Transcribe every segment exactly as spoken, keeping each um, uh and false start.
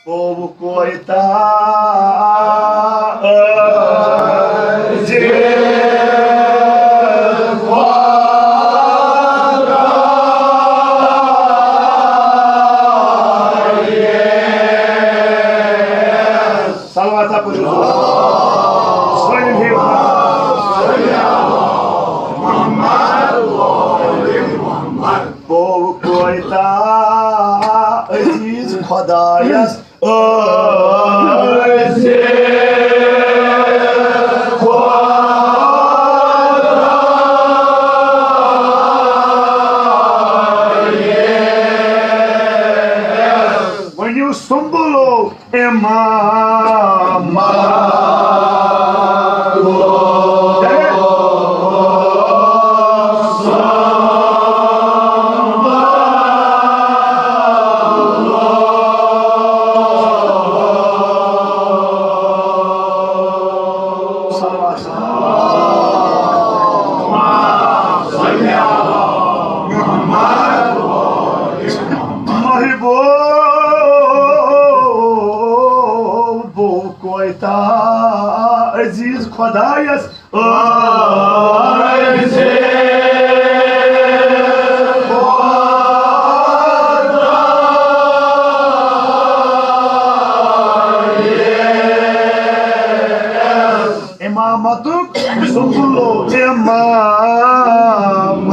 بوو کویتا عزیز خدایس۔ صلوات پٔرِو۔ سٲلِم ہیٚیِو۔ بوو کویتا عزیز خدایس۔ عزیز خدایس۔ ؤنِو سُمبُلو امام۔ محبوب کویتا عزیز خدایس۔ امامتک سُمبُلو امام۔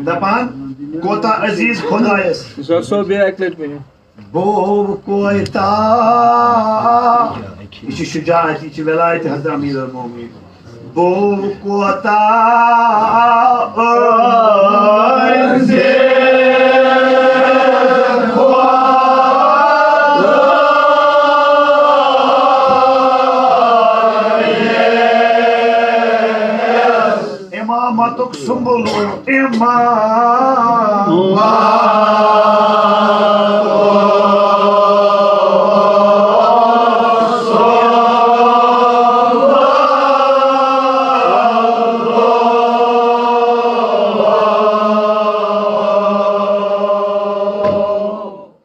دپان کوتاہ عزیز خدایس۔ سر صٲب، بیٚیہِ اَکہِ لَٹہِ ؤنِو۔ بوو کویتا۔ یہِ چھِ شجاعت، یہِ چھِ ولایت حضرت امیر المومنین۔ بوو کوتاہ عزیز خدایس۔ امامتک سُمبُلو امام۔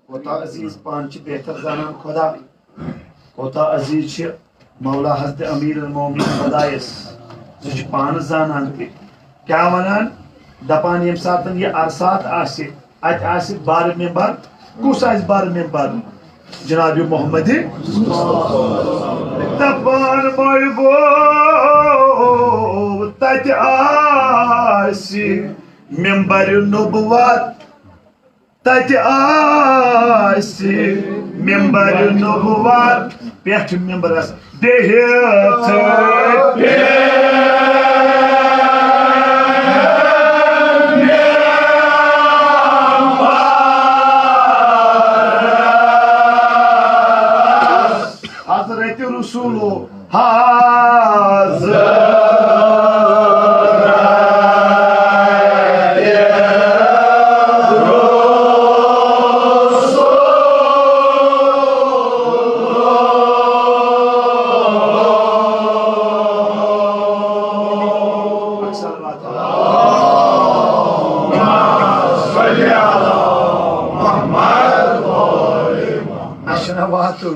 کوتاہ عزیز پان چھِ بہتر زانان خدا۔ کوتاہ عزیز چھِ مولا حضرت امیر المومنین خدایس۔ سُہ چھُ پانہٕ زانان تہِ۔ کیٛاہ وَنان؟ دَپان، ییٚمہِ ساتہٕ یہِ عرصات آسہِ، اَتہِ آسہِ بَر مِمبر۔ کُس آسہِ بَر مِمبر؟ جناب محمد۔ دَپان، مےٚ گوٚو تَتہِ آسہِ مِمبر نبوت۔ تَتہِ آسہِ مِمبَرِ نبوت پٮ۪ٹھ مِمبرَس بِہِتھ۔ حضرت رسولو حضرت اَسہِ چھُنہ واتُن،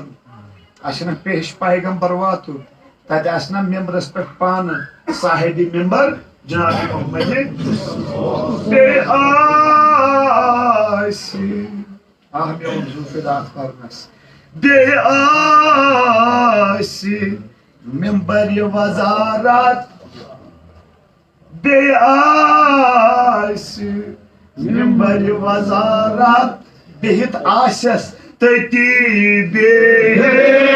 اَسہِ چھُنہ پیش پیغمبر واتُن۔ تَتہِ آسہِ نا مِمبرَس پٮ۪ٹھ پانہٕ صاحبِ مِمبر جناب محمد۔ بیٚیہِ آسہِ، آہ، مےٚ اوٚن زُو فِدا اَتھ پَرنَس۔ بیٚیہِ آسہِ مِمبَرِ وزارت۔ بیٚیہِ آسہِ مِمبَرِ وزارت، بِہِتھ آسٮ۪س تٔتی بیٚہِتھ۔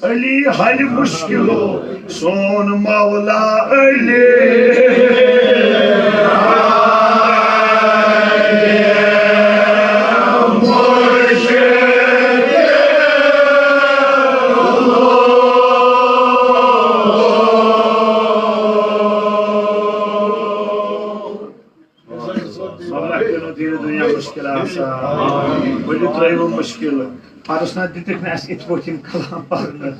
علی حل مشکلو سون مولا علی۔ مولوی ترٲیِو مُشکِل۔ پَرُس نہ دِتِکھ نہٕ اَسہِ یِتھ پٲٹھۍ یِم کلام پَرنہٕ،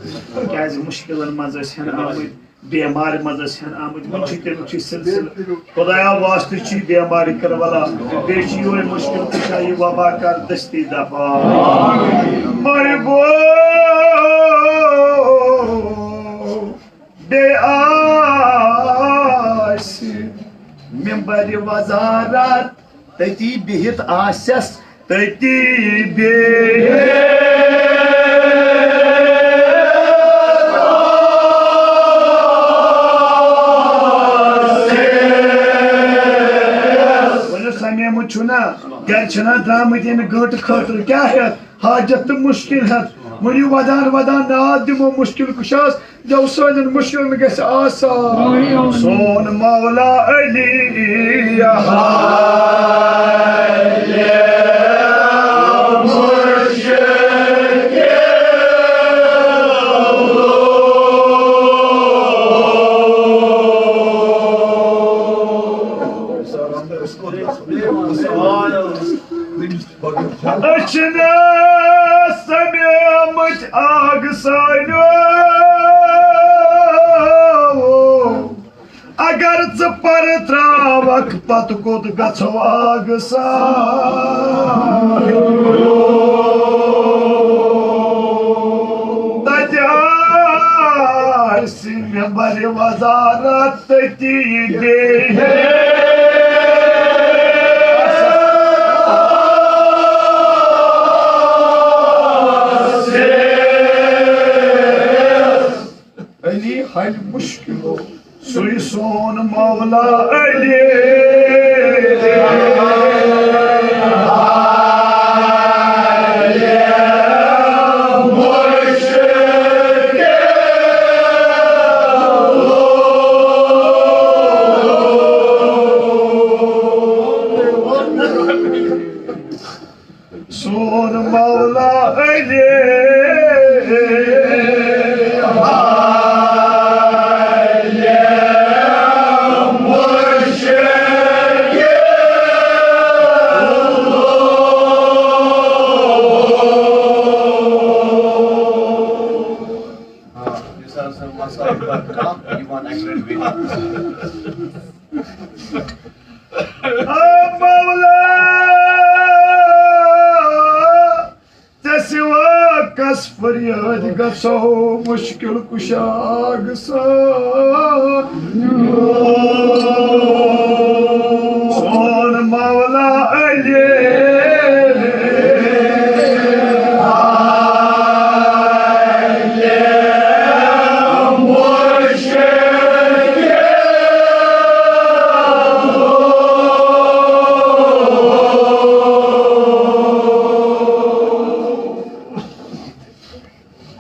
کیٛازِ مُشکِلَن منٛز ٲسۍ ہٮ۪نہٕ آمٕتۍ، بیمارِ منٛز ٲسۍ ہٮ۪نہٕ آمٕتۍ۔ وۄنۍ چھُ تٔمِس چھُ سِلسِلہٕ۔ خۄدایا، واسطہٕ چھُ بیمارِ کربلا، بیٚیہِ چھُ یِہوٚے مُشکِل، تہٕ چھا یہِ وبا کر دٔستی دفا؟ مَرِ گوٚو۔ بیٚیہِ آسہِ ممبرِ وزارت، تٔتی بِہِتھ آسٮ۪س، تٔتی بِہِتھ۔ ؤنِو سمیمُت چھُنا، گرِ چھِنا درٛامٕتۍ ییٚمہِ گٲنٛٹہٕ خٲطرٕ کیٛاہ ہٮ۪تھ؟ حاجت تہٕ مُشکِل ہٮ۪تھ۔ ؤنِو ودان ودان ناد دِمو مُشکِل کُشاس، دٮ۪و سانٮ۪ن مُشکِلن گژھِ آسان۔ سون مولا علی حل مُشکِل۔ أسۍ چھِنہٕ سَمیمٕتۍ آگہٕ سانیو۔ اگر ژٕ پَرٕ ترٛاوَکھ، پَتہٕ کوٚت گژھو آگہٕ سان؟ تَتہِ آسہِ ممبرِ وزارت تٔتی بیٚہہِ۔ علی حل مُشکِلو، سُے سون مولا علی۔ سون مولا علی۔ آ، مولا، ژےٚ سوا کس فریاد گژھو مُشکِل کُشا گژھو۔ سون مولا علی۔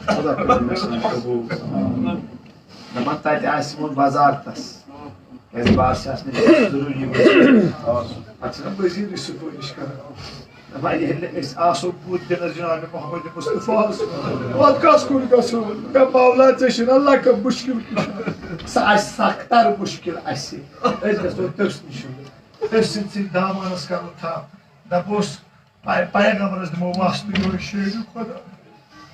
خدا کٔرِنۍ مےٚ سۭتۍ قبوٗل۔ دَپان تَتہِ آسہِ یِمَن وزارتَس۔ کیٛازِ بہٕ آسہٕ آسنہٕ ضروٗری وزیٖر۔ پَتہٕ چھِنہ وزیٖرٕے سُہ کٲنِش کران۔ دَپان ییٚلہِ أسۍ آسو بُتھ دِنَس جناب محمد مصطفیٰ ہَس، وَلہٕ کَس کُن گژھو؟ مےٚ مولا ژےٚ چھِنہ لَکَن مُشکِل کُشا؟ سُہ آسہِ سَختَر مُشکِل اَسہِ۔ أسۍ گژھو تٔمِس نِش۔ أسۍ سٕنٛدۍ سٕنٛدۍ دامانَس کَرو تھپھ۔ دَپوس، پے-، پیغمبرس دِمو واسطہٕ، یِہوٚے شیرِ خۄدا،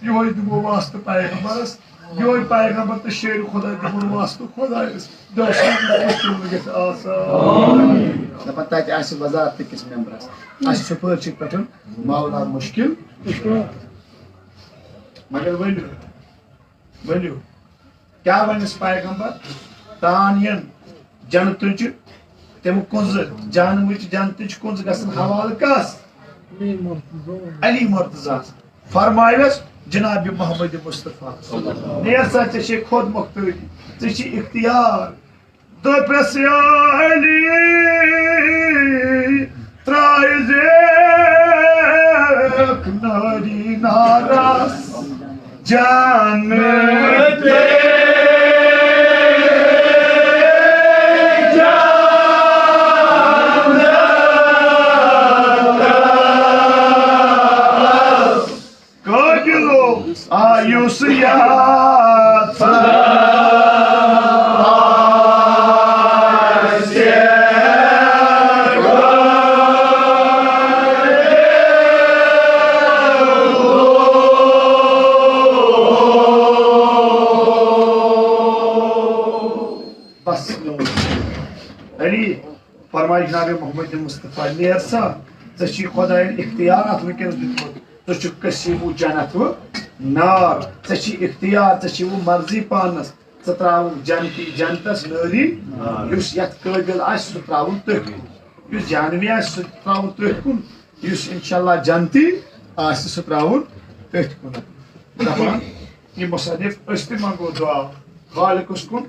یِہوٚے دِمو واسطہٕ پیغمبرس، یِہوٚے پیغمبر تہٕ شیرِ خۄدا دِمو واسطہٕ خۄدایس۔ دَہ ساس مُشکِل گژھِ آسان۔ دَپان تَتہِ آسہِ وزارت کِس ممبرس، اَسہِ چھُ پٲرشِک پٮ۪ٹھ مولا مُشکِل۔ مگر ؤنِو، ؤنِو، کیٛاہ وَنٮ۪س پیغمبر؟ تان یِن جنتٕچ تِم کُنٛزٕ، جہنمٕچ جنتٕچ کُنٛزٕ گژھن حوالہٕ کَس؟ علی مرتضیٰ۔ فرمایوس جناب محمد مصطفیٰ، نیر سا، ژےٚ چھے خود مختٲری، ژےٚ چھے اختیار۔ دوٚپُس یا علی، ترٛٲوزیکھ نٲری نارس جان۔ آ، یُس یاد بس، علی، فرمایہِ جناب محمد مصطفیٰ، نیر سا، ژےٚ چھی خۄدایَن اختیار اَتھ وٕنکیٚنَس دیُتمُت۔ ژٕ چھُکھ قسیٖمو جنت و نار۔ ژےٚ چھی اختیار، ژےٚ چھی وۄنۍ مرضی پانس۔ ژٕ تراوُکھ جنتی جنتس، نٲری۔ یُس یتھ قٲبل آسہِ، سُہ تراوُن تٔتھۍ کُن۔ یُس جہنمی آسہِ، سُہ تراوُن تٔتھۍ کُن۔ یُس انشاءاللہ جنتی آسہِ، سُہ تراوُن تٔتھۍ کُن۔ دپان، یہِ مصنف، أسۍ تہِ منگو دعا خالقس کُن،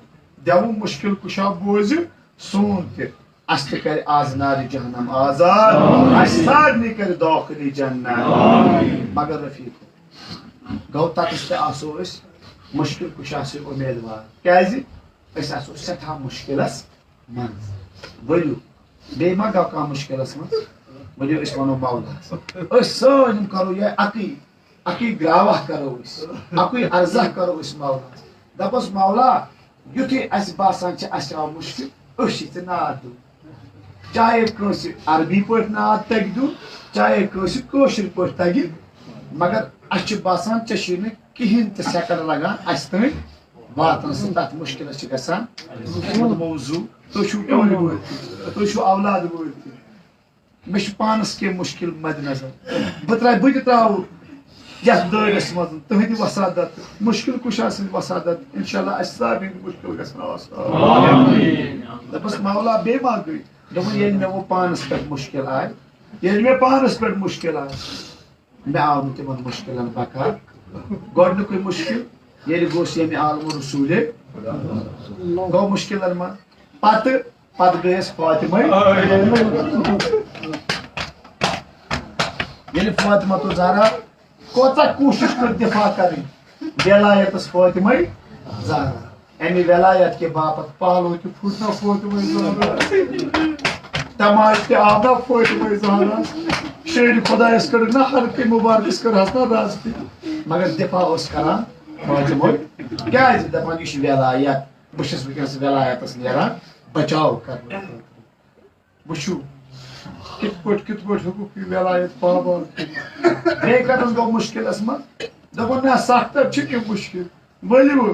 دٮ۪وُن مُشکِل کُشا بوزِ سون تہِ۔ اَسہِ تہِ کَرِ آز نارِ جہنم آزاد، اَسہِ سارنٕے کَرِ دٲخلٕے جنت۔ مگر رفیق، گوٚو تَتَس تہِ آسو أسۍ مُشکِل کُشا سٕے اُمیدوار۔ کیٛازِ؟ أسۍ آسو سٮ۪ٹھاہ مُشکِلَس منٛز۔ ؤلِو، بیٚیہِ ما گوٚو کانٛہہ مُشکِلَس منٛز؟ ؤلِو، أسۍ وَنو مولاہَس۔ أسۍ سٲلِم کَرو یِہوٚے اَکٕے اَکُے گراوہ کرو أسۍ، اَکُے عرضہ کرو أسۍ مولس۔ دَپوس، مولا، یُتھُے اَسہِ باسان چھِ اَسہِ آو مُشکِل، أسۍ چھِ ژےٚ ناد دیُن۔ چاہے کٲنٛسہِ عربی پٲٹھۍ ناد تَگہِ دیُن، چاہے کٲنٛسہِ کٲشِر پٲٹھۍ تَگہِ، مگر اَسہِ چھُ باسان ژےٚ چھُے نہٕ کِہیٖنۍ تہِ سیکنڈ لگان اَسہِ تام واتنَس تہٕ تَتھ مُشکِلَس چھِ گژھان موضوٗع۔ تُہۍ چھِو ٹولہِ وٲلۍ تہِ، تُہۍ چھِو اولاد وٲلۍ تہِ۔ مےٚ چھُ پانَس کینٛہہ مُشکِل مَدِ نظر۔ بہٕ ترٛاوٕ، بہٕ تہِ ترٛاوٕ یَتھ دٲیرَس منٛز تُہٕنٛدِ وسادت، مُشکِل کُشا سٕنٛدِ وسادت۔ اِنشاءاللہ اَسہِ سارنٕے ہُنٛد مُشکِل گژھِ نہٕ آسان۔ دوٚپُس، مولا، بیٚیہِ ما گٔے؟ دوٚپُن، ییٚلہِ مےٚ وۄنۍ پانَس پٮ۪ٹھ مُشکِل آے، ییٚلہِ مےٚ پانَس پٮ۪ٹھ مُشکِل آے، مےٚ آو نہٕ تِمن مُشکِلن بکار۔ گۄڈٕنیُکُے مُشکِل، ییٚلہِ گوٚژھ ییٚمہِ عالمہٕ رسوٗلے، گوٚو مُشکِلن منٛز۔ پتہٕ، پتہٕ گٔیَس فاطمے۔ ییٚلہِ فاطمہ تو زہرا کۭژاہ کوٗشِش کٔر دِفاع کَرٕنۍ ولایتس فاطمے زہرا۔ اَمہِ ولایت کہِ باپتھ پہلو تہِ پھُٹ نہ فوتمٕے زہرا۔ تماش تہِ آو نہ فوتمٕے زہرا۔ شٲعرِ خۄدایس کٔر نہ ہر کُنہِ مُبارکس کٔر حظ نہ رازتی۔ مگر دفاع اوس کران فاطمے۔ کیازِ؟ دپان، یہِ چھِ ولایت، بہٕ چھَس وٕنکیٚنس ولایتس نیران بچاو کرنہٕ خٲطرٕ۔ وٕچھِو، کِتھ پٲٹھۍ، کِتھ پٲٹھۍ ہیوٚکُکھ یہِ ولایت پامال کٔرِتھ؟ بیٚیہِ کَتَس گوٚو مُشکِلَس منٛز؟ دوٚپُن، نہ، سَخت چھُنہٕ یہِ مُشکِل۔ ؤلِو،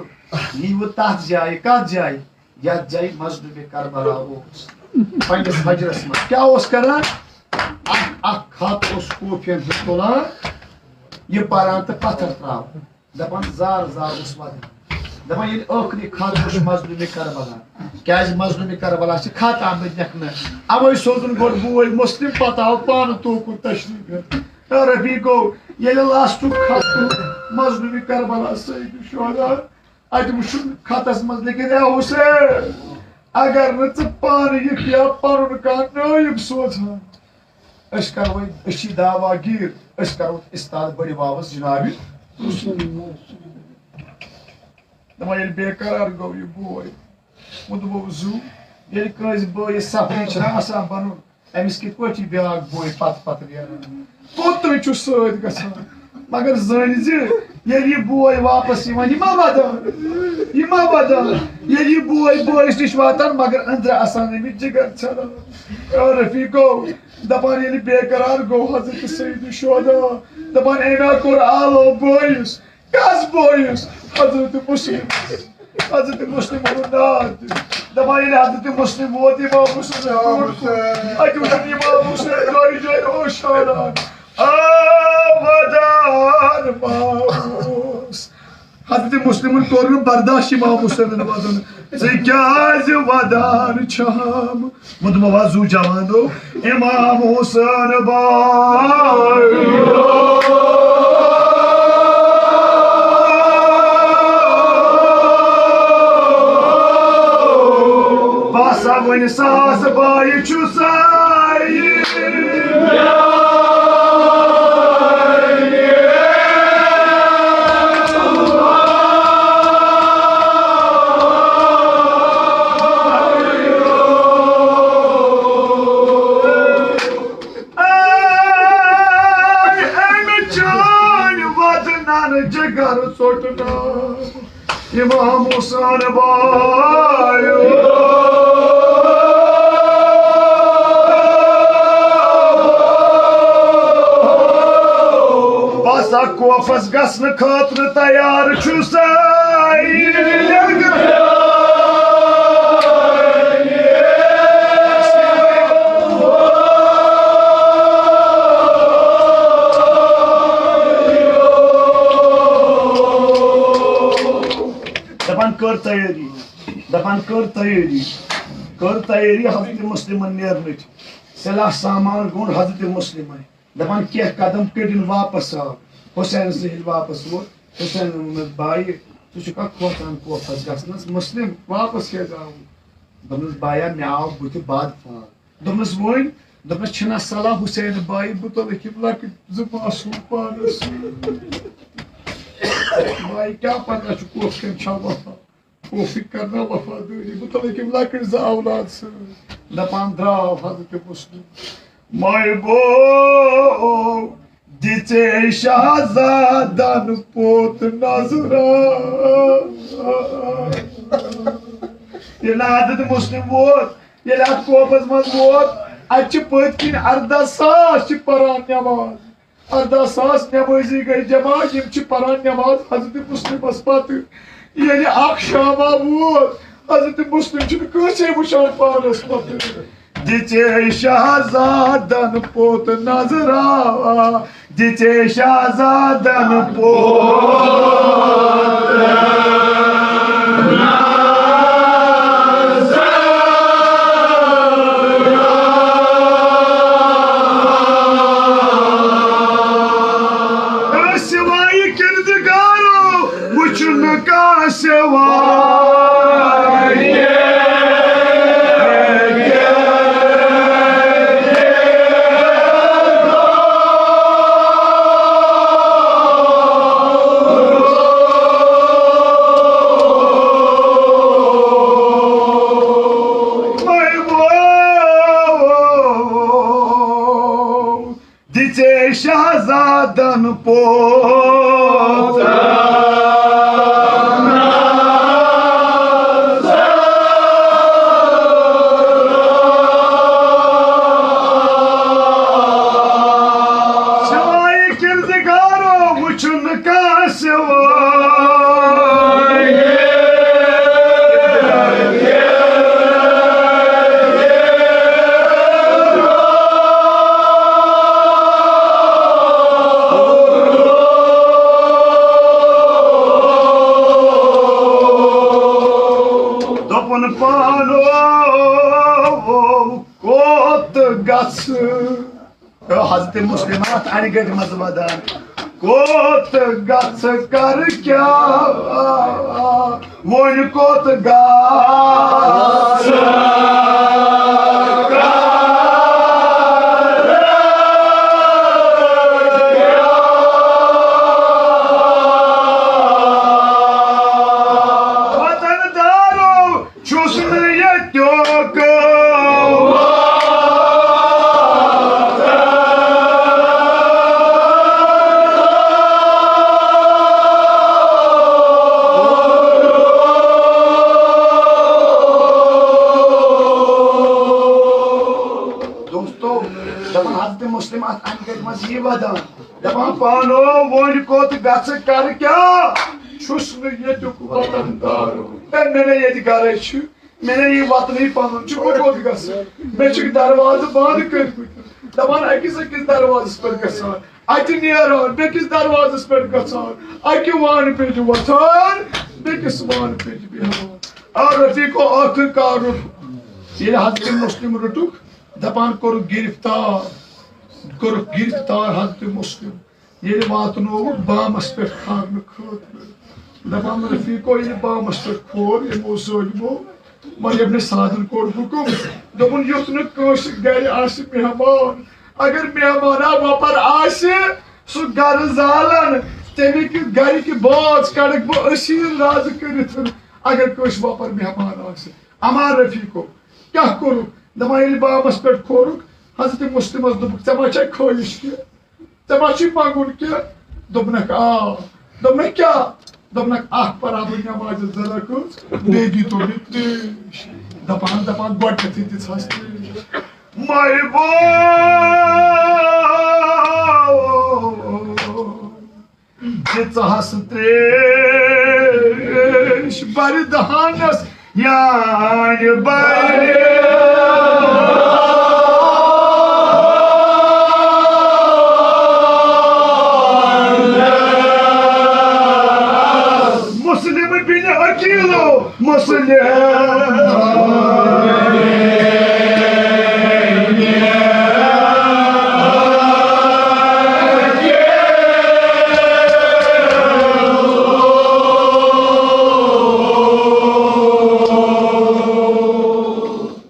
یِیِو تَتھ جایہِ، کَتھ جایہِ؟ یَتھ جایہِ مظلومِ کربلا اوس۔ پنٛنِس حجرَس منٛز کیٛاہ اوس کَران؟ اَکھ، اَکھ خط اوس کوفیَن ہُنٛد تُلان، یہِ پَران تہٕ پَتھر ترٛاوان۔ دپان زار زار اوس ودان۔ دپان ییٚلہِ ٲخری خط وُچھ مظلومِ کربلا، کیازِ مظلومِ کربلا چھِ خط آمٕتۍ لیکھنہٕ، اوے سوزُن گۄڈٕ بوے مسلم، پتہٕ آو پانہٕ توکُن تشریف ہٮ۪تھ۔ اے رفیقو، ییٚلہِ لاسٹُک خط وُچھ مظلومِ کربلا سید الشہدا، اتہِ وُچھُن خطس منٛز لیکھِتھ، اے حسین، اگر نہٕ ژٕ پانہٕ یہِ کینٛہہ پنُن کانٛہہ نٲیِب سوزہان، أسۍ کرو، أسۍ چھی دعوا گیٖر، أسۍ کرو استاد بڑِ واوس جناب حسین۔ دپان ییٚلہِ بے قرار گوٚو یہِ بوے، وۄنۍ دوٚپُکھ زُو، ییٚلہِ کٲنٛسہِ بٲیِس سفری چھُنہ آسان بنُن، أمِس کِتھ پٲٹھۍ چھُ بیٛاکھ بوے پتہٕ پتہٕ نیران؟ کوٚت تام چھُ سۭتۍ گژھان۔ مگر زٲنۍ زِ ییٚلہِ یہِ بوے واپس یِوان، یہِ ما ودان؟ یہِ ما ودان؟ ییٚلہِ یہِ بوے بٲیِس نِش واتان، مگر أنٛدرٕ آسان أمِس جگر ژھٮ۪نان۔ اے رفیقو، دپان ییٚلہِ بے قرار گوٚو حضرت سید الشہدا، دپان أمۍ ہا کوٚر آلو بٲیِس۔ کس بٲیِس؟ حضرت مسلم۔ حضرت مسلم ووٚنُن ناد۔ دپان ییٚلہِ حضرت مسلم ووت امام حسین کوٗر کُن، اتہِ وُچھُن امام حسین جایہِ جایہِ اوس شاران۔ آ ودان ماوس۔ حضرت مسلمن کوٚر نہٕ برداشت امام حسینن وَدُن، "ژٕ کیازِ وَدان چھَم؟" ووٚنمو، "وَ زُو جوانو، امام حسین بایو، بہٕ ہسا وۄنۍ ساس بایہِ چھُسے۔" اے، اَمہِ چٲنۍ وَدنَن جگر ژوٚٹ نہ امام حسین بایو۔ بس اکھ کوفس گژھنہٕ خٲطرٕ تیار چھُ سٲری۔ دپان کٔر تیٲری، دپان کٔر تیٲری، کٔر تیٲری حضرت مسلمن نیرنٕچ۔ سلاح سامان گوٚن حضرت مسلمن۔ دپان کینٛہہ قدم کٔڑِن واپس آو۔ حسین سٕنٛدِ واپس ووت۔ حسین ووٚنمس، بایہِ، ژٕ چھُکھا کھوژان کوفس گژھنس؟ مسلم واپس کیازِ آوُن؟ دوٚپنس، بایا، مےٚ آو بُتھِ بد فال۔ دوٚپنس، وۄنۍ؟ دوٚپنس، چھِنہ صلاح حسین بایہِ مُتعلق یِم لۄکٕٹۍ زٕ معصوم پانس سۭتۍ؟ بایہِ، کیٛاہ پتہ چھُ کوف کٔمۍ چھا وفا؟ کوفٕکۍ کرنا وفادٲری مُتعلق یِم لۄکٕٹۍ زٕ اولاد سۭتۍ۔ دپان درٛاو حضرت مسلم۔ مایہِ بو، دِژے شہزادن پوت نظرا۔ ییٚلہِ حضرت مسلم ووت، ییٚلہِ اتھ کوفس منٛز ووت، اتہِ چھِ پٔتۍ کِنۍ اردہ ساس چھِ پران نٮ۪ماز۔ اردہ ساس نٮ۪مٲزی گٔے جمع، یِم چھِ پران نٮ۪ماز حضرت مسلمس پتہٕ۔ ییٚلہِ اکھ شامہ ووت، حضرت مسلم چھُنہٕ کٲنٛسے وٕچھان پانس پتہٕ۔ دِژے شہزادن پوٚت نظرا، دِژے شہزادن پوٚت۔ سوائے کردگارو وچھن کا سوائے۔ دِژے شہزادن پوت۔ سوائے کردگارو وچھن کا سوائے۔ دوٚپُن پانو کوٚت گژھٕ؟ حضرت مسلم اتھ انہِ گٔٹۍ منٛز ودان، کوٚت گژھٕ کرٕ کیٛاہ؟ وۄنۍ کوٚت گژھٕ؟ وطن دارو، چھُس نہٕ ییٚتیُک۔ دوستو، دپان حضرت مسلم اتھ انہِ گٔٹۍ منٛز یی ودان، دپان پانو، وۄنۍ کوٚت گژھٕ کرٕ کیٛاہ؟ چھُس نہٕ ییٚتیُک وطن دار۔ ہے، مےٚ نے ییٚتہِ گرے چھُ، مےٚ نے یہِ وطنٕے پنُن چھُ، بہٕ کوٚت گژھٕ؟ مےٚ چھِکھ دروازٕ بنٛد کٔرمٕتۍ۔ دپان أکِس أکِس دروازس پٮ۪ٹھ گژھان، اتہِ نیران، بیٚکِس دروازس پٮ۪ٹھ گژھان، اکہِ وانہٕ پیٚٹھۍ وۄتھان، بیٚکِس وانہٕ پیٚٹھۍ بیٚہوان۔ آ رفیقو، ٲخٕر کار روٚٹ، ییٚلہِ حضرت مسلم روٚٹُکھ، دپان کوٚرُکھ گرفتار، کوٚرُکھ گرفتار حضرت مسلم۔ ییٚلہِ واتنووُکھ بامس پٮ۪ٹھ کھارنہٕ خٲطرٕ، دپان رفیقو، ییٚلہِ بامس پٮ۪ٹھ کھور یِمو ظٲلمو، وۄنۍ ییٚلہِ مےٚ سادن کوٚر حُکم، دوٚپُن، یُتھ نہٕ کٲنٛسہِ گرِ آسہِ مہمان، اگر مہمانہ وۄپر آسہِ، سُہ گرٕ زالن، تَمِکۍ گرِکۍ بٲژ کڑکھ بہٕ أسیٖل رازٕ کٔرِتھ، اگر کٲنٛسہِ وۄپر مہمان آسہِ۔ اما رفیقو، کیٛاہ کوٚرُکھ؟ دپان ییٚلہِ بامس پٮ۪ٹھ کھورُکھ، حضرت مسلمس دوٚپُکھ، ژےٚ ما چھے خٲہِش کینٛہہ؟ ژےٚ ما چھُے منٛگُن کینٛہہ؟ دوٚپنکھ، آ۔ دوٚپمَے، کیٛاہ؟ دوٚپنَکھ، اَکھ پَرٕ ہا بہٕ نٮ۪مازِ زٕ رکٲژ، بیٚیہِ دیٖتو مےٚ ترٛیش۔ دَپان دَپان گۄڈٕنٮ۪تھٕے دِژہَس ترٛیش۔ ماے بوے، دِژہَس ترٛیش بَرِ دَہانَس یانہِ بَرِ۔ مسلم بن عقیلو، مسلم۔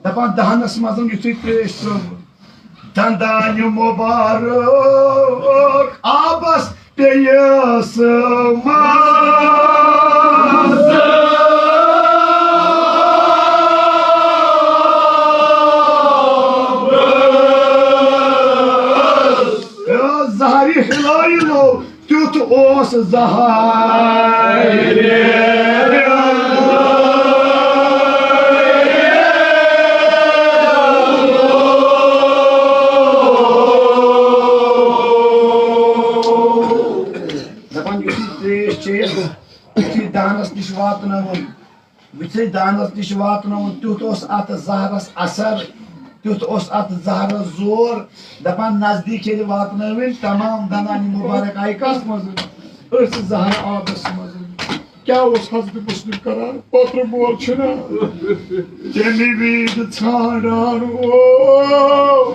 دَپان دَہنَس منٛز یُتھُے ترٛیش ترٛٲو، دَنٛدانہِ مُبارک آبَس پیٚیَس منٛز۔ زہرِ ہلٲیلو تیُتھ اوس زہرِ۔ دَپان یُتھُے ترٛیش چیٚیَس، یُتھُے دانَس نِش واتنٲوٕن، یُتھُے دانَس نِش واتنٲوٕن، تیُتھ اوس اَتھ زہرَس اثر، تیُتھ اوس اَتھ زہرَس زور۔ دَپان نزدیٖک ییٚلہِ واتنٲوٕنۍ، تمام دَنٛدانہِ مُبارک آیہِ کَتھ منٛز؟ أتھۍ زہرٕ آبَس منٛز۔ کیٛاہ اوس حضرت مسلم کران؟ پترٕ مول چھُنہ؟ تَمہِ وِزِ ژھانٛڈان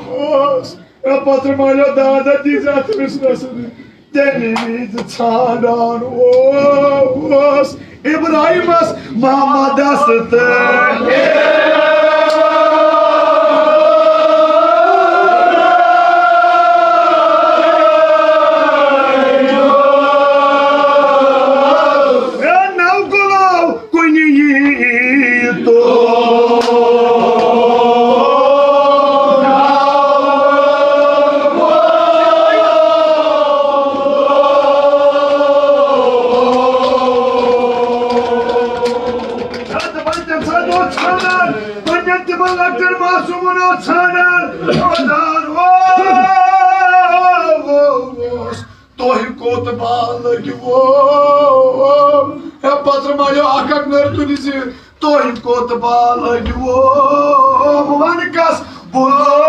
اوس۔ اے پترٕ مالیو، دادا دیٖزِ اَتھ مِسرَس۔ تَمہِ وِزِ ژھانٛڈان اوس ابراہیمس محمدس تہٕ۔ اے نو گُلو، کُنہِ یی تو۔ دَپان تَمہِ ساتہٕ اوس ژھانٛڈان، پنٛنٮ۪ن تِمن لۄکٹٮ۪ن معصوٗمن اوس ژھانٛڈان، ودان اوس۔ تۄہہِ کوٚت با لٔگِوٕ؟ ہے پترٕ مالیو، اکھ اکھ نٔر تُلِو زِ، تۄہہِ کوٚت با لٔگِوٕ؟ وَن کس بُلو؟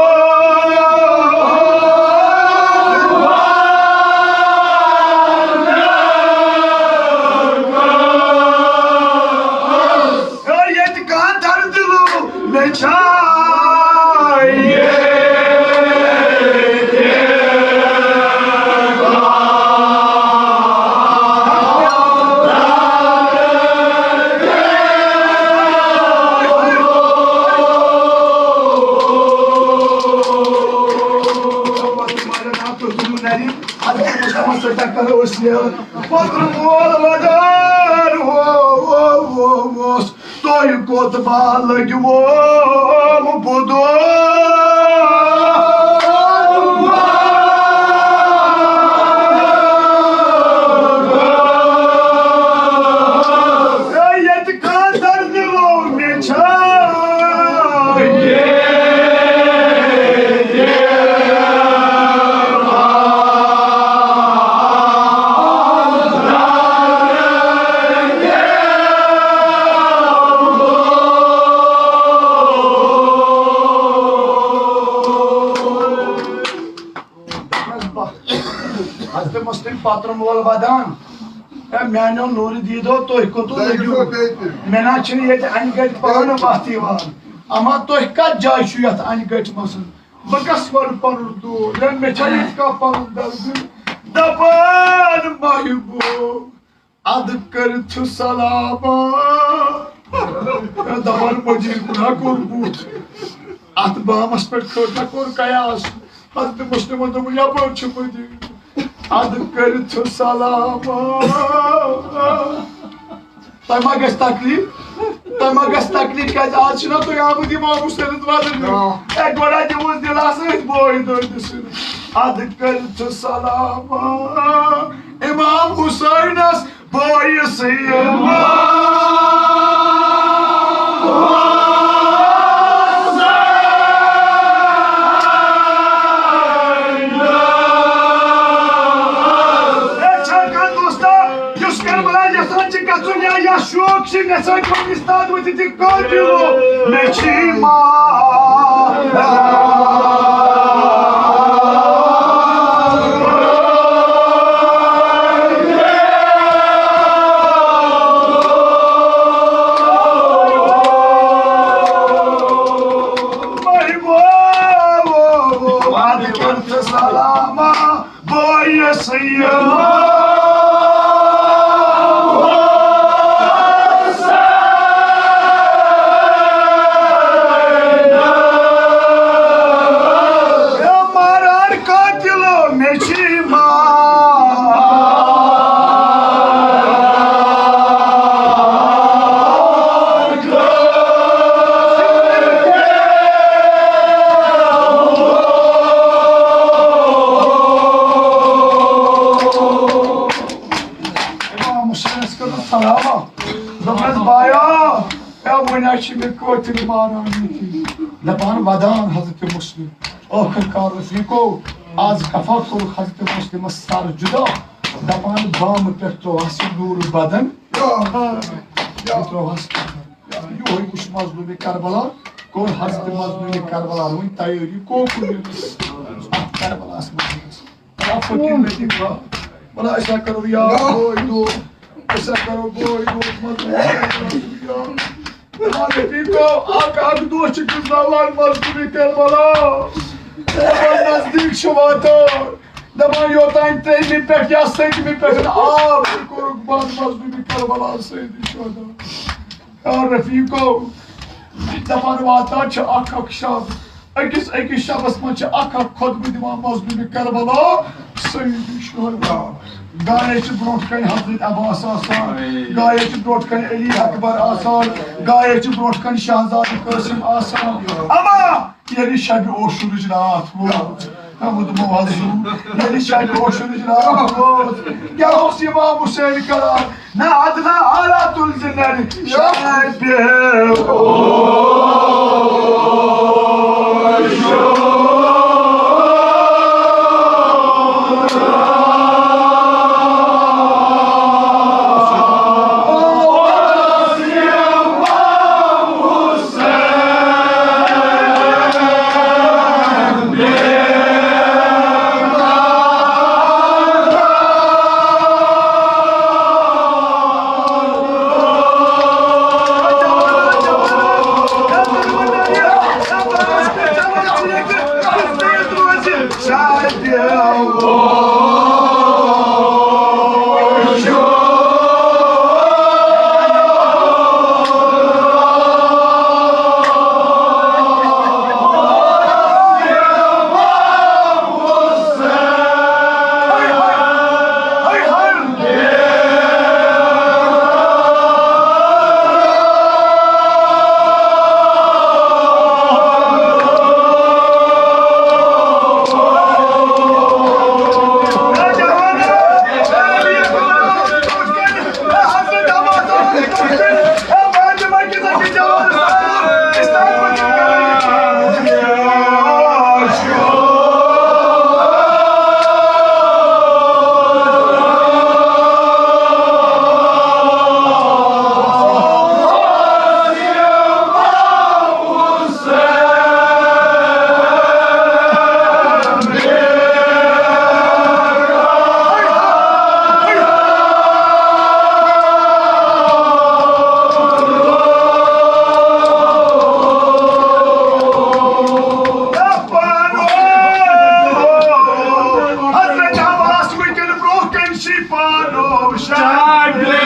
ہے ییٚتہِ کانٛہہ دردِ لوٗ مےٚ چھا؟ پترٕ مول ودان اوس۔ تۄہہِ کوٚت با لٔگِوٕ؟ بُدو۔ ییٚتہِ خانٛدر نِوو مےٚ چھا؟ حضرت مسلم پترٕ مول ودان، اے میانیو نوٗرِ دیٖدو، تُہۍ کوٚتُے لٔگِو؟ مےٚ نا چھِنہٕ ییٚتہِ انہِ گٹہِ پانہٕ وتھ یِوان۔ اما تُہۍ کتھ جایہِ چھِو یتھ انہِ گٹہِ منٛز؟ بہٕ کس وَنہٕ پنُن دود؟ ہے، مےٚ چھا ییٚتہِ کانٛہہ پنُن دردٕ؟ دپان محبوب، ادٕ کٔرِتھ چھُ سلام۔ دپان مدیٖنہٕ کُن ہا کوٚر بُتھ۔ اتھ بامس پٮ۪ٹھ کھٔژ ہا کوٚر قیاس۔ حضرت مسلمن دوٚپُن، یپٲرۍ چھُ مدیٖنہٕ۔ ادٕ کٔرِتھ چھُ سلام۔ تۄہہِ ما گژھِ تکلیف؟ تۄہہِ ما گژھِ تکلیف؟ کیازِ آز چھِنہ تُہۍ آمٕتۍ امام حسینس وزن دِنہِ؟ آ۔ اے، گۄڈٕ ہا دِموس دِلاسہٕ أتھۍ بٲے دٲدِ سۭتۍ۔ ادٕ کٔرِتھ چھُ سلام۔ امام حسینس بٲیِس یِوان۔ اے چھا کانٛہہ دوستا، یُس کربلا یژھان چھِ گژھُن یا، یا شوق چھِ یژھان پننِس تاد وٲتِتھ یہِ قٲبِل، مےٚ چھِ ماں۔ سلامہ بٲیِس یِوان۔ ماران قٲتِل مےٚ چھِ ماں۔ امام حسینس کٔر سلامہ، دوٚپنس، بایا، اے وۄنۍ ہا چھِ مےٚ قٲتِل ماران ییٚتی۔ دپان ودان حضرت مسلم۔ ٲخٕر کار رفیقو، از کفا کوٚرُکھ حضرت مسلمس سر جدا۔ دپان بامہٕ پٮ۪ٹھ ترٛووہس یہِ نوٗرٕ بدن۔ یہِ ترٛووہس یِہوٚے وٕچھ مظلومِ کربلا، کوٚر حضرت مظلومِ کربلا وۄنۍ تیٲری، کوکُن ییٚمِس اَتھ کربلاہَس منٛز۔ بلا فقیر بیٹی کا، بلا ایسا کرو یار، بوے دو، ایسا کرو بوے دو، مظلومِ کربلا۔ بلا بیٹی کو، اَکھ، اَکھ دۄہ چھِ گُزران مظلومِ کربلا۔ دَپان نزدیٖک چھُ واتان۔ دَپان یوتام ترٛیٚیِمہِ پٮ۪ٹھ یا سٔتمہِ پٮ۪ٹھ آب تہِ کوٚرُکھ بنٛد مظلومِ کربلا سیدِ شہدا۔ یا رفیقو، دپان واتان چھِ اکھ اکھ شب، أکِس أکِس شبس منٛز چھِ اکھ اکھ خطبہٕ دِوان مظلومِ کربلا سیدِ شہدا۔ گایے چھِ برونٛٹھ کنہِ حضرت عباس آسان، گایے چھِ برونٛٹھ کنہِ علی اکبر آسان، گایے چھِ برونٛٹھ کنہِ شہزادٕ قاسم آسان۔ اما ییٚلہِ شبِ عاشورٕچ راتھ ووت، احمد معذور، ییٚلہِ شبِ عاشورٕچ راتھ ووت، کیٛاہ اوس امام حسین کران؟ نہ ادنیٰ اعلیٰ تُلزِ نرِ شبِ عاشور۔ حضرت عباس وٕنکیٚن برونٛہہ کنہِ چھِ پانو شاگرد۔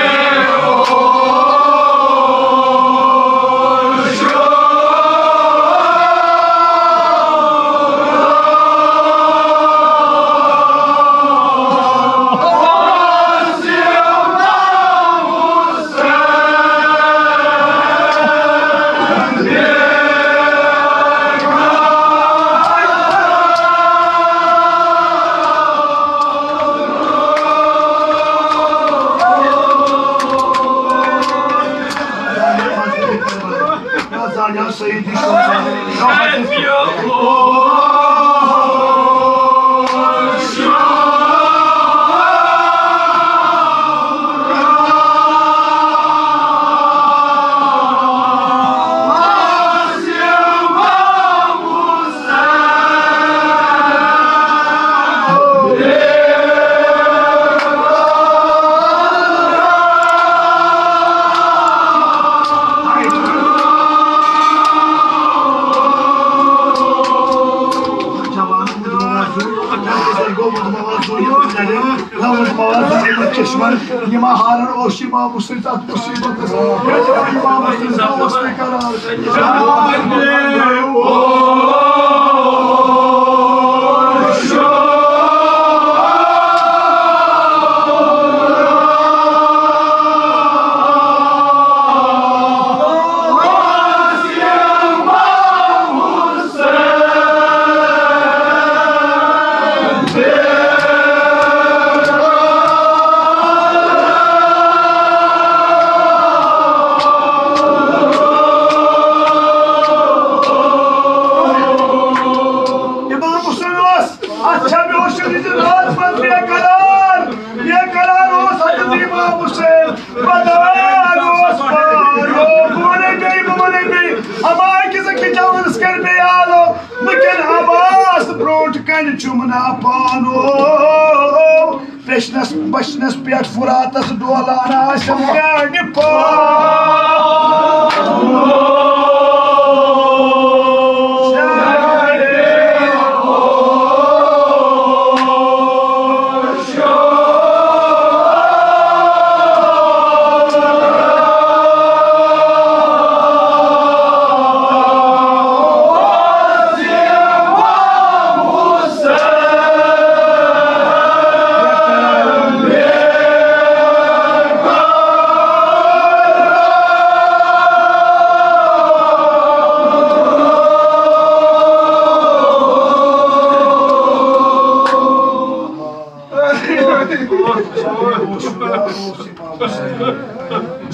یا سیدی شمس۔ جوان، جوان، جوان، جوان، جوان، جوان، جوان، جوان، جوان، جوان، جوان، جوان، چشمن، یِم ہارن اوس امام حسین تتھ مصیبتس، ییٚلہِ امام حسین اوس نہٕ کران۔ امام حسین اوس، اتھ چھا مےٚ اوس یہِ رٲژ منٛز بے قرار، بے قرار اوس حضرت امام حسین۔ بدار اوس پانو، بہٕ وَنَے بیٚیہِ، بہٕ وَنَے بیٚیہِ۔ اما أکِس أکِس جوانَس کَرِ بیٚیہِ آلو۔ وٕنکٮ۪ن عباس برونٛٹھ کَنہِ چُمنا پانو۔ پرٛشنَس بَچنَس پٮ۪ٹھ فراتَس ڈولان آسٮ۪م میٛانہِ پانو۔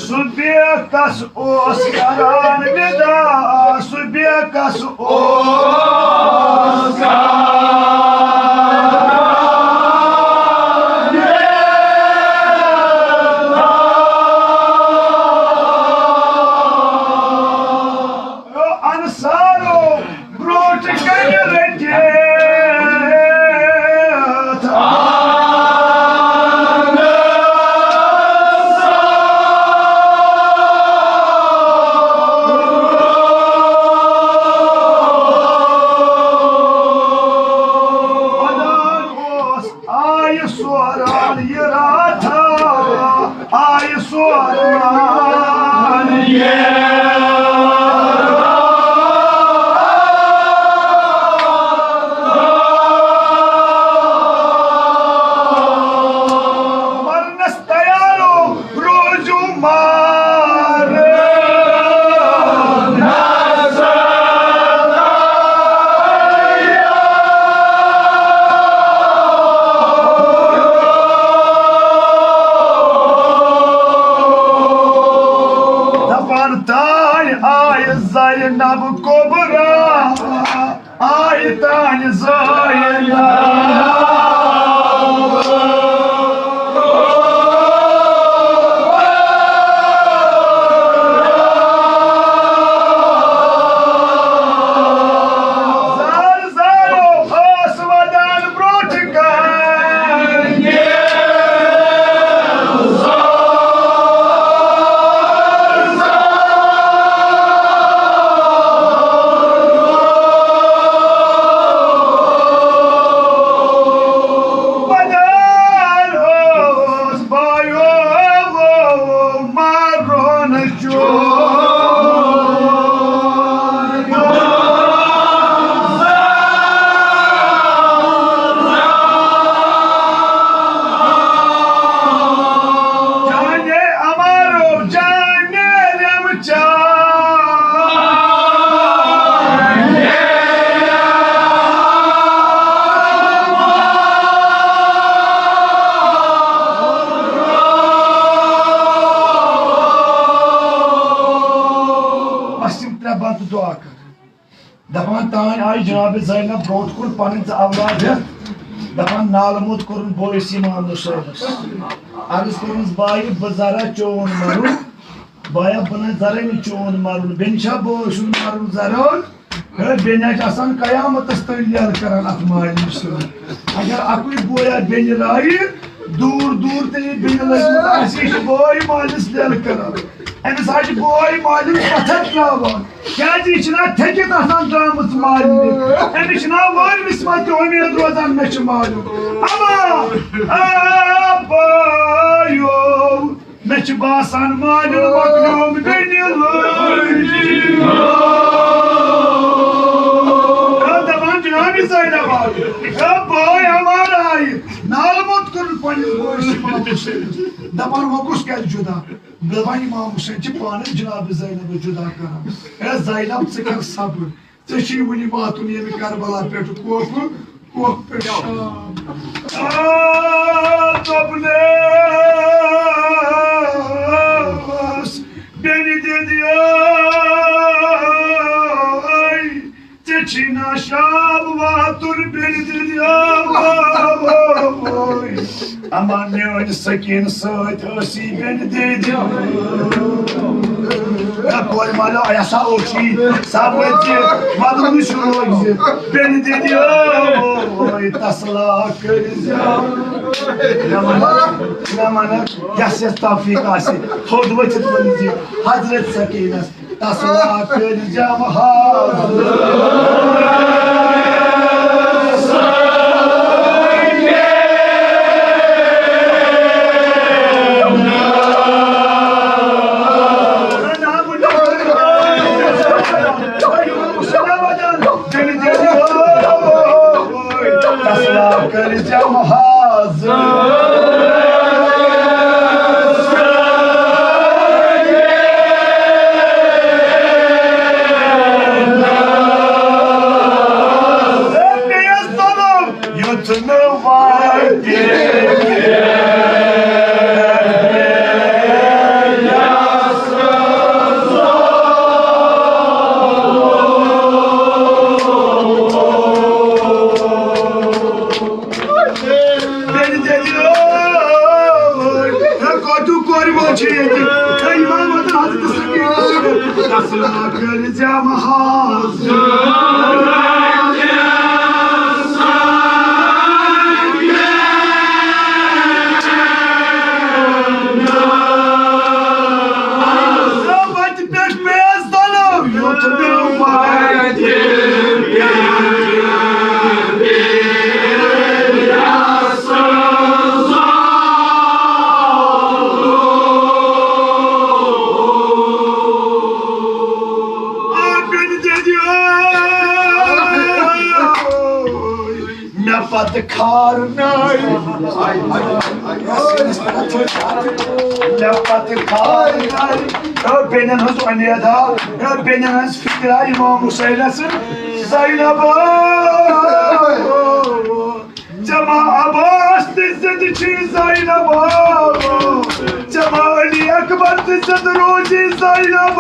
سُہ بیکس اوس کران وِدا، سُہ بیکس اوس کران وِدا۔ انصارو برونٛٹھ کنہِ رٔٹِتھ۔ آیہِ سوران یہِ راتھا، آیہِ سوران یہِ مرنس تیارو روزو مار۔ دپان تانۍ آیہِ زینب کبرا، آیہِ تانۍ زینب۔ زار زارو ٲس ودان برونٛٹھ کنہِ۔ دپان تانۍ آیہِ جناب زینب برونٛٹھ کُن پنٕنۍ زٕ اولاد ہٮ۪تھ۔ دپان نالہٕ موٚت کوٚرُن بٲیِس امام حسینس۔ عرض کوٚرمُس بایہِ بہٕ ذرا چون مرُن۔ بایا بہٕ نہ ذرا نہٕ چون مرُن۔ بیٚنہِ چھا بٲے سُنٛد مرُن ذرا؟ ہے، بیٚنہِ آسہِ آسان قیامتس تام لیل کران اتھ مالہِ نِش سۭتۍ۔ اگر اکُے بویا بیٚنہِ رایہِ، دوٗر دوٗر تہِ یہِ بیٚنہِ لٔجمٕژ آسہِ، یہِ چھُ بوے مٲلِس لیل کران۔ أمِس حظ چھُ بوے مٲلِس پتھر تراوان۔ کیازِ یہِ چھُنہ تھٔکِتھ آسان درٛامٕژ مالِنہِ۔ أمِس چھُنہ وٲرمِس منٛز تہِ اُمید روزان، مےٚ چھُ مالیُن۔ اما، آ، بایو، مےٚ چھُ باسان مالیُن مۄکلیوم بیٚنہِ لٲجِتھ۔ ہے دپان جناب زینب آیہِ۔ ہے بٲے ہمارا آیہِ۔ نالہٕ موٚت کوٚرُن پننِس بٲیِس امام حسینس۔ دپان وۄنۍ کُس کرِ جدا؟ دپان امام حسین چھِ پانَے جناب زینبس جدا کران۔ ہے زینب ژٕ کر صبر۔ ژےٚ چھُے وُنہِ واتُن ییٚمہِ کربلا پٮ۪ٹھٕ کوفہٕ، کوفہٕ پٮ۪ٹھ شام۔ آ، دوٚپنَس، بیٚنہِ دِدیے، ژےٚ چھی نا شام واتُن، بیٚنہِ دِدیے۔ اما میٲنۍ سکیٖن سۭتۍ ٲسی بیٚنہِ دِدِ۔ ہے کورِ مالیو، یہِ ہسا اوس یی، سا وٲتۍ زِ، مطلب نہٕ چھُ روزِ، بیٚنہِ دِدِ، اوے تسلا کٔرۍ زِ۔ مےٚ وَنکھ، مےٚ وَنکھ، یَس یَس توفیٖق آسہِ، تھوٚد ؤتھِتھ ؤنۍ زِ، حضرت سکیٖنس تسلا کٔرۍ زٮ۪م حض۔ تسلا کٔرۍ زٮ۪م حض۔ یُتھ نہٕ واتہِ بیٚنہِ دِدِ، ہے کۄتُک کورِ مول چھُ ییٚتہِ؟ ہے امام وطن حضرت سکیٖنس پٮ۪ٹھ تسلا کٔرۍ زٮ۪م حض۔ پٮ۪ٹھ پیس دلو یُتھ نہٕ واتہِ۔ آ، بیٚنہِ دِدِ، مےٚ پتہٕ کھار ناے۔ مےٚ پتہٕ کھار ناے۔ ہے بیٚنٮ۪ن ہٕنٛز اُمید ہا، ہے بیٚنٮ۪ن ہٕنٛز فِکر ہا، امام حسینس۔ زینب، ژےٚ ما عباس تہِ زِندٕ چھی زینب؟ ژےٚ ما علی اکبر تہِ زِندٕ روزی زینب؟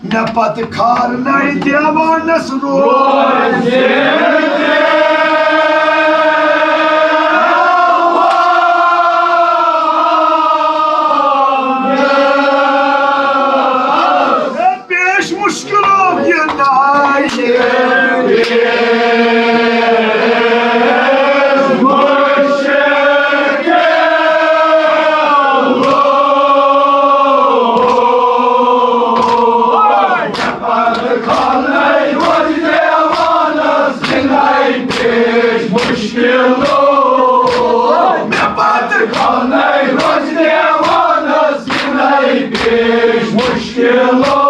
مےٚ پتہٕ کھار ناے دیوانس روزِ۔ پیش مشکلوں یہ ناے۔ پتہٕ کھنَے روزِ دیوانس یِنَے پیش مُشکِلو۔ مےٚ پتہٕ کھنَے روزِ دیوانس یِنَے پیش مُشکِلو۔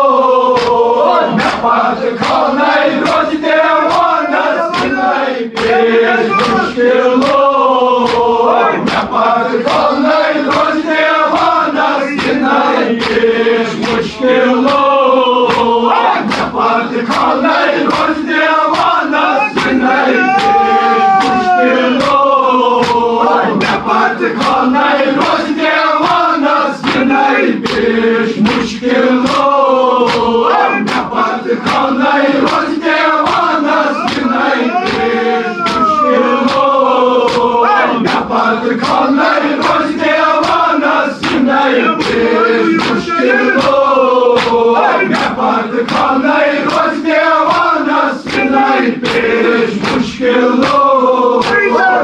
مےٚ پتہٕ کھنَے روزِ دیوانس یِنَے پیش مُشکِلو۔ مےٚ پتہٕ کھنَے روزِ دیوانس یِنَے پیش مُشکِلو۔ مےٚ پتہٕ کھنَے روزِ دیوانس یِنَے پیش مُشکِلو۔ مےٚ پتہٕ کھنَے روزِ دیوانس یِنَے پیش مُشکِلو۔ مےٚ پتہٕ کھنَے روزِ روزِ دیوانس یِنَے پیش مُشکِلو۔ مےٚ پتہٕ کھنَے روزِ دیوانس یِنَے پیش مُشکِلو۔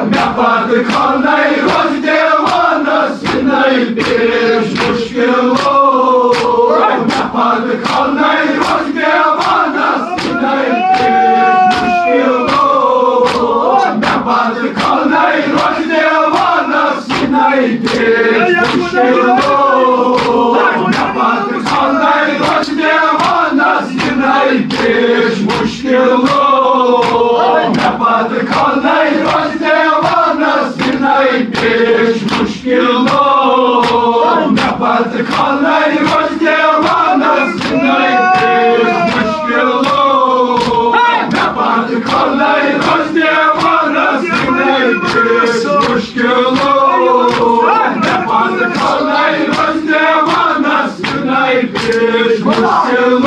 مےٚ پتہٕ کھنَے روزِ دیوانس یِنَے پیش مُشکِلو۔ مےٚ پتہٕ کھنَے روزِ دیوانس یِنَے پیش مُشکِلو۔ مےٚ پتہٕ کھنَے روزِ دیوانس یِنَے پیش مُشکِلو۔ مےٚ پتہٕ کھنَے روزِ دیوانس یِنَے پیش مُشکِلو۔ مےٚ پتہٕ کھنَے روزِ دیوانس یِنَے پیش مُشکِلو۔ مےٚ پتہٕ کھنَے روزِ دیوانس یِنَے پیش مُشکِلو۔ مےٚ پتہٕ کھنَے روزِ دیوانس یِنَے پیش مُشکِلو۔ مےٚ پتہٕ کھنَے روزِ دیوانس یِنَے پیش مُشکِلو۔